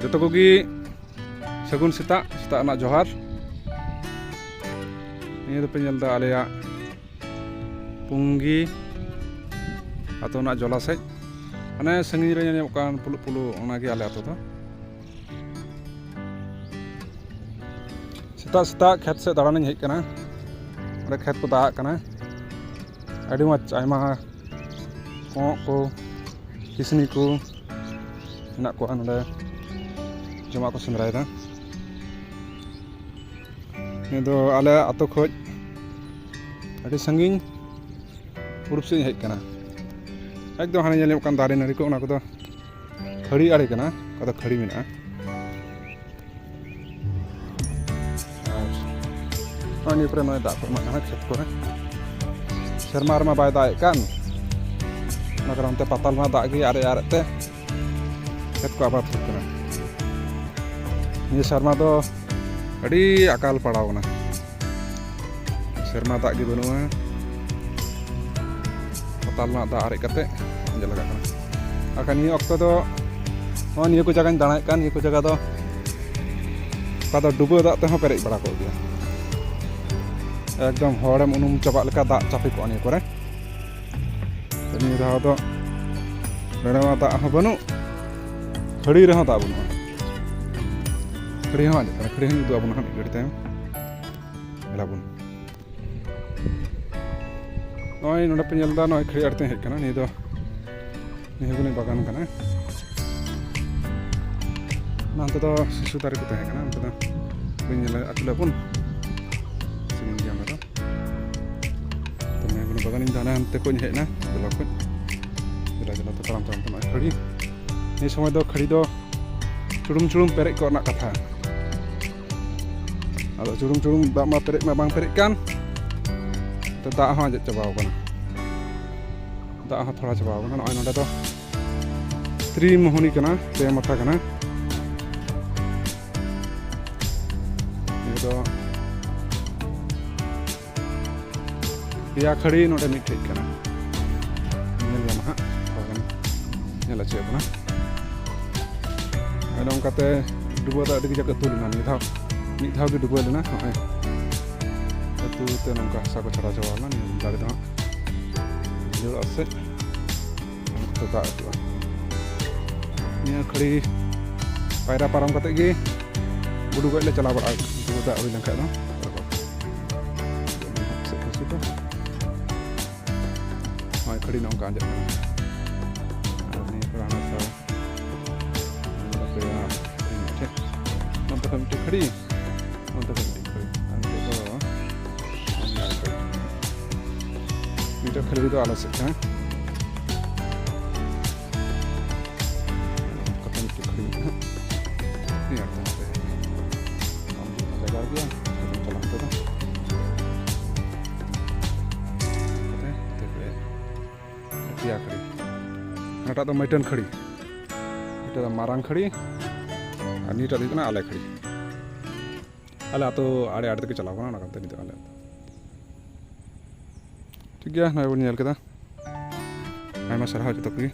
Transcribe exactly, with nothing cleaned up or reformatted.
ᱡᱚᱛᱚ ᱠᱚᱜᱮ ᱥᱟᱹᱜᱩᱱ ᱥᱮᱛᱟᱜ, ᱥᱮᱛᱟᱜ ᱨᱮᱱᱟᱜ ᱡᱚᱦᱟᱨ᱾ ᱱᱤᱭᱟᱹ ᱫᱚᱯᱮ ᱧᱮᱞ ᱮᱫᱟ ᱟᱞᱮᱭᱟᱜ ᱯᱩᱝᱜᱤ ᱟᱹᱛᱩ ᱨᱮᱱᱟᱜ ᱡᱚᱞᱟᱥᱮᱡ, ᱦᱟᱱᱮ ᱥᱟᱺᱜᱤᱧ ᱨᱮ ᱧᱮᱞ ᱧᱟᱢᱚᱜ ᱠᱟᱱ ᱯᱩᱞᱩᱜ ᱯᱩᱞᱩᱜ, ᱚᱱᱟᱜᱮ ᱟᱞᱮ ᱟᱹᱛᱩ ᱫᱚ᱾ ᱥᱮᱛᱟᱜ ᱥᱮᱛᱟᱜ ᱠᱷᱮᱛ ᱥᱮᱫ ᱫᱟᱬᱟᱱᱤᱧ ᱦᱮᱡ ᱟᱠᱟᱱᱟ᱾ ᱚᱸᱰᱮ ᱠᱷᱮᱛ ᱠᱚ ᱫᱟᱜ ᱟᱜ ᱠᱟᱱᱟ, ᱟᱹᱰᱤ ᱢᱚᱡᱽ, ᱟᱭᱢᱟ ᱠᱚᱸᱜ ᱠᱚ, ᱠᱤᱥᱱᱤ ᱠᱚ ᱢᱮᱱᱟᱜ ᱠᱚᱣᱟ ᱱᱚᱰᱮ, ᱡᱚᱢᱟᱜ ᱠᱚ ᱥᱮᱸᱫᱽᱨᱟᱭᱮᱫᱟ᱾ ᱱᱤᱭᱟᱹ ᱫᱚ ᱟᱞᱮ ᱟᱛᱳ ᱠᱷᱚᱡ ᱟᱹᱰᱤ ᱥᱟᱺᱜᱤᱧ ᱯᱩᱨᱩᱵ ᱥᱮᱫ ᱤᱧ ᱦᱮᱡ ᱟᱠᱟᱱᱟ᱾ ᱮᱠᱫᱚᱢ ᱦᱟᱱᱮ ᱧᱮᱞ ᱧᱟᱢᱚᱜ ᱠᱟᱱ ᱫᱟᱨᱮ ᱱᱟᱹᱲᱤ ᱠᱚ, ᱚᱱᱟ ᱠᱚᱫᱚ ᱠᱷᱟᱹᱲᱤ ᱟᱲᱮ ᱠᱟᱱᱟ, ᱚᱠᱟ ᱫᱚ ᱠᱷᱟᱹᱲᱤ ᱢᱮᱱᱟᱜᱼᱟ᱾ ᱟᱨ ᱱᱚᱜᱼᱚᱭ ᱱᱤᱭᱟᱹ ᱠᱚᱨᱮ ᱱᱚᱜᱼᱚᱭ ᱫᱟᱜ ᱠᱚ ᱮᱢᱟᱜ ᱠᱟᱱᱟ ᱠᱷᱮᱛ ᱠᱚᱨᱮ᱾ ᱥᱮᱨᱢᱟ ᱨᱮᱢᱟ ᱵᱟᱭ ᱫᱟᱜ ᱮᱫ ᱠᱟᱱ, ᱚᱱᱟ ᱠᱟᱨᱚᱱ ᱛᱮ ᱯᱟᱛᱟᱞ ᱨᱮᱱᱟᱜ ᱫᱟᱜ ᱜᱮ ᱟᱨᱮᱡ ᱟᱨᱮᱡ ᱛᱮ ᱠᱷᱮᱛ ᱠᱚ ᱟᱵᱟᱫ ᱦᱩᱭᱩᱜ ᱠᱟᱱᱟ᱾ ᱱᱤᱭᱟᱹ ᱥᱮᱨᱢᱟ ᱫᱚ ᱟᱹᱰᱤ ᱟᱠᱟᱞ ᱯᱟᱲᱟᱣ ᱠᱟᱱᱟ, ᱥᱮᱨᱢᱟ ᱫᱟᱜ ᱜᱮ ᱵᱟᱹᱱᱩᱜᱼᱟ᱾ ᱯᱟᱛᱟᱞ ᱨᱮᱱᱟᱜ ᱫᱟᱜ ᱟᱨᱮᱡ ᱠᱟᱛᱮ ᱟᱸᱡᱮᱫ ᱞᱟᱜᱟᱜ ᱠᱟᱱᱟ᱾ ᱟᱨ ᱱᱤᱭᱟᱹ ᱚᱠᱛᱚ ᱫᱚ ᱱᱚᱜᱼᱚᱭ ᱱᱤᱭᱟᱹ ᱠᱚ ᱡᱟᱭᱜᱟᱧ ᱫᱟᱬᱟᱭᱮᱫ ᱠᱟᱱ, ᱱᱤᱭᱟᱹ ᱠᱚ ᱡᱟᱭᱜᱟ ᱫᱚ ᱚᱠᱟ ᱫᱚ ᱰᱩᱵᱟᱹ ᱫᱟᱜ ᱛᱮᱦᱚᱸ ᱯᱮᱨᱮᱡ ᱵᱟᱲᱟ ᱠᱚᱜ ᱜᱮᱭᱟ᱾ ᱮᱠᱫᱚᱢ ᱦᱚᱲᱮᱢ ᱩᱱᱩᱢ ᱪᱟᱵᱟᱜ ᱞᱮᱠᱟ ᱫᱟᱜ ᱪᱟᱯᱮ ᱠᱚᱜᱼᱟ ᱱᱤᱭᱟᱹ ᱠᱚᱨᱮ᱾ ᱛᱚ, ᱱᱤᱭᱟᱹ ᱫᱷᱟᱣ ᱫᱚ ᱱᱚᱰᱮ ᱢᱟ ᱫᱟᱜ ᱦᱚᱸ ᱵᱟᱹᱱᱩᱜ, ᱠᱷᱟᱹᱲᱤ ᱨᱮᱦᱚᱸ ᱫᱟᱜ ᱵᱟᱹᱱᱩᱜᱼᱟ᱾ ᱠᱷᱟᱹᱲᱤ ᱦᱚᱸ ᱟᱸᱡᱮᱫ ᱠᱟᱱᱟ, ᱠᱷᱟᱹᱲᱤ ᱦᱚᱸᱧ ᱩᱫᱩᱜ ᱟᱵᱚᱱᱟ ᱦᱟᱸᱜ ᱢᱤᱫ ᱜᱷᱟᱹᱲᱤ ᱛᱟᱭᱚᱢ᱾ ᱧᱮᱞᱟᱵᱚᱱ᱾ ᱱᱚᱜᱼᱚᱭ ᱱᱚᱰᱮ ᱯᱮ ᱧᱮᱞ ᱮᱫᱟ, ᱱᱚᱜᱼᱚᱭ ᱠᱷᱟᱹᱲᱤ ᱟᱲᱮ ᱛᱮᱧ ᱦᱮᱡ ᱟᱠᱟᱱᱟ᱾ ᱱᱤᱭᱟᱹ ᱫᱚ ᱢᱮᱦᱩᱜᱩᱱᱤ ᱵᱟᱜᱟᱱ ᱠᱟᱱᱟ᱾ ᱚᱱᱟ ᱚᱱᱛᱮ ᱫᱚ ᱥᱤᱥᱩ ᱫᱟᱨᱮ ᱠᱚ ᱛᱟᱦᱮᱸ ᱠᱟᱱᱟ, ᱚᱱᱛᱮ ᱫᱚ ᱵᱟᱹᱧ ᱧᱮᱞ ᱟᱹᱪᱩ ᱞᱮᱵᱚᱱ, ᱥᱟᱺᱜᱤᱧ ᱜᱮᱭᱟ ᱚᱱᱟ ᱫᱚ᱾ ᱛᱚ ᱢᱮᱦᱩᱜᱩᱱᱤ ᱵᱟᱜᱟᱱᱤᱧ ᱫᱟᱬᱟ ᱦᱟᱱᱛᱮ ᱠᱷᱚᱡ ᱤᱧ ᱦᱮᱡ ᱮᱱᱟ, ᱡᱚᱞᱟ ᱠᱷᱚᱡ᱾ ᱡᱚᱞᱟ ᱡᱚᱞᱟ ᱛᱮ ᱛᱟᱲᱟᱢ ᱛᱟᱲᱟᱢ ᱛᱮ ᱱᱚᱜᱼᱚᱭ ᱠᱷᱟᱹᱲᱤ᱾ ᱱᱤᱭᱟᱹ ᱥᱚᱢᱚᱭ ᱫᱚ ᱠᱷᱟᱹᱲᱤ ᱫᱚ ᱪᱩᱲᱩᱢ ᱪᱩᱲᱩᱢ ᱯᱮᱨᱮᱡ ᱠᱚᱜ ᱨᱮᱱᱟᱜ ᱠᱟᱛᱷᱟ᱾ ᱟᱫᱚ ᱪᱩᱲᱩᱢ ᱪᱩᱲᱩᱢ ᱫᱟᱜ ᱢᱟ ᱯᱮᱨᱮᱡ ᱢᱟ ᱵᱟᱝ ᱯᱮᱨᱮᱡ ᱠᱟᱱ, ᱛᱚ ᱫᱟᱜ ᱦᱚᱸ ᱟᱸᱡᱮᱫ ᱪᱟᱵᱟᱣ ᱠᱟᱱᱟ, ᱫᱟᱜ ᱦᱚᱸ ᱛᱷᱚᱲᱟ ᱪᱟᱵᱟᱣ ᱠᱟᱱᱟ᱾ ᱱᱚᱜᱼᱚᱭ ᱱᱚᱰᱮ ᱫᱚ ᱛᱨᱤᱢᱳᱦᱚᱱᱤ ᱠᱟᱱᱟ, ᱯᱮ ᱢᱟᱛᱷᱟ ᱠᱟᱱᱟ᱾ ᱱᱤᱭᱟᱹ ᱫᱚ ᱯᱮᱭᱟ ᱠᱷᱟᱹᱲᱤ ᱱᱚᱰᱮ ᱢᱤᱫᱴᱷᱮᱡ ᱠᱟᱱᱟ᱾ ᱧᱮᱞ ᱧᱟᱢᱟ ᱦᱟᱸᱜ, ᱛᱷᱚᱲᱟ ᱜᱟᱱ ᱧᱮᱞ ᱦᱚᱪᱚᱭᱮᱫ ᱵᱚᱱᱟ᱾ ᱱᱚᱝᱠᱟᱛᱮ ᱰᱩᱵᱟᱹ ᱫᱚ ᱟᱹᱰᱤ ᱠᱟᱡᱟᱠ ᱟᱹᱛᱩ ᱞᱮᱱᱟ᱾ ᱢᱤᱫ ᱫᱷᱟᱣ, ᱢᱤᱫ ᱫᱷᱟᱣ ᱜᱮ ᱰᱩᱵᱟᱹ ᱞᱮᱱᱟ᱾ ᱱᱚᱜᱼᱚᱭ ᱟᱹᱛᱩ ᱛᱮ ᱱᱚᱝᱠᱟ ᱦᱟᱥᱟ ᱠᱚ ᱪᱷᱟᱲᱟᱣ ᱪᱟᱵᱟ ᱞᱮᱱᱟ᱾ ᱱᱤᱭᱟᱹ ᱫᱟᱨᱮ ᱫᱚ ᱦᱟᱸᱜ ᱧᱮᱞᱚᱜᱼᱟ ᱥᱮ ᱱᱚᱝᱠᱟ ᱫᱟᱜ ᱟᱹᱛᱩᱜᱼᱟ᱾ ᱱᱤᱭᱟᱹ ᱠᱷᱟᱹᱲᱤ ᱯᱟᱭᱨᱟ ᱯᱟᱨᱚᱢ ᱠᱟᱛᱮ ᱜᱮ ᱜᱩᱰᱩ ᱜᱚᱡ ᱞᱮ ᱪᱟᱞᱟᱣ ᱵᱟᱲᱟᱜᱼᱟ᱾ ᱰᱩᱵᱟᱹ ᱫᱟᱜ ᱦᱩᱭ ᱞᱮᱱᱠᱷᱟᱡ ᱫᱚ ᱥᱮᱫ ᱠᱚ ᱥᱩᱫᱷᱟᱹ᱾ ᱱᱚᱜᱼᱚᱭ ᱠᱷᱟᱹᱲᱤ ᱱᱚᱝᱠᱟ ᱟᱸᱡᱮᱫ ᱠᱟᱱᱟ᱾ ᱟᱨ ᱱᱤᱭᱟᱹ ᱠᱚᱨᱮ ᱦᱟᱱᱟ ᱥᱟᱶ ᱱᱚᱛᱮ ᱢᱤᱫᱴᱮᱡ, ᱱᱚᱛᱮ ᱠᱷᱚᱱ ᱢᱤᱫᱴᱮᱡ ᱠᱷᱟᱹᱲᱤ, ᱱᱚᱛᱮ ᱠᱷᱚᱱ ᱢᱤᱫᱴᱮᱡ ᱠᱷᱟᱹᱲᱤ, ᱟᱨ ᱢᱤᱫᱴᱮᱡ ᱫᱚ ᱱᱚᱣᱟ ᱠᱷᱟᱹᱲᱤ᱾ ᱢᱤᱫᱴᱮᱡ ᱠᱷᱟᱹᱲᱤ ᱫᱚ ᱟᱞᱮ ᱥᱮᱫ ᱠᱟᱱᱟ᱾ ᱱᱚᱝᱠᱟ ᱠᱟᱛᱮ ᱢᱤᱫᱴᱮᱡ ᱠᱷᱟᱹᱲᱤ ᱢᱮᱱᱟᱜᱼᱟ᱾ ᱱᱤᱭᱟᱹ ᱟᱲᱮ ᱱᱚᱛᱮ ᱵᱟᱝ ᱵᱷᱮᱜᱟᱨ ᱜᱮᱭᱟ, ᱪᱟᱞᱟᱜ ᱛᱮᱫᱚ᱾ ᱯᱮᱭᱟ ᱠᱷᱟᱹᱲᱤ᱾ ᱦᱟᱱᱟᱴᱟᱜ ᱫᱚ ᱢᱟᱹᱭᱴᱟᱹᱱ ᱠᱷᱟᱹᱲᱤ, ᱢᱤᱫᱴᱟᱝ ᱫᱚ ᱢᱟᱨᱟᱝ ᱠᱷᱟᱹᱲᱤ, ᱟᱨ ᱱᱤᱭᱟᱹᱴᱟᱜ ᱫᱚ ᱦᱩᱭᱩᱜ ᱠᱟᱱᱟ ᱟᱞᱮ ᱠᱷᱟᱹᱲᱤ᱾ ᱟᱞᱮ ᱟᱹᱛᱩ ᱟᱲᱮ ᱟᱲᱮ ᱛᱮᱜᱮ ᱪᱟᱞᱟᱣ ᱠᱟᱱᱟ, ᱚᱱᱟ ᱠᱟᱨᱚᱱ ᱛᱮ ᱱᱤᱛᱚᱜ ᱟᱞᱮ ᱟᱹᱛᱩ᱾ ᱴᱷᱤᱠ ᱜᱮᱭᱟ, ᱱᱚᱜᱼᱚᱭ ᱵᱚᱱ ᱧᱮᱞ ᱠᱮᱫᱟ᱾ ᱟᱭᱢᱟ ᱥᱟᱨᱦᱟᱣ ᱡᱚᱛᱚ ᱠᱚᱜᱮ᱾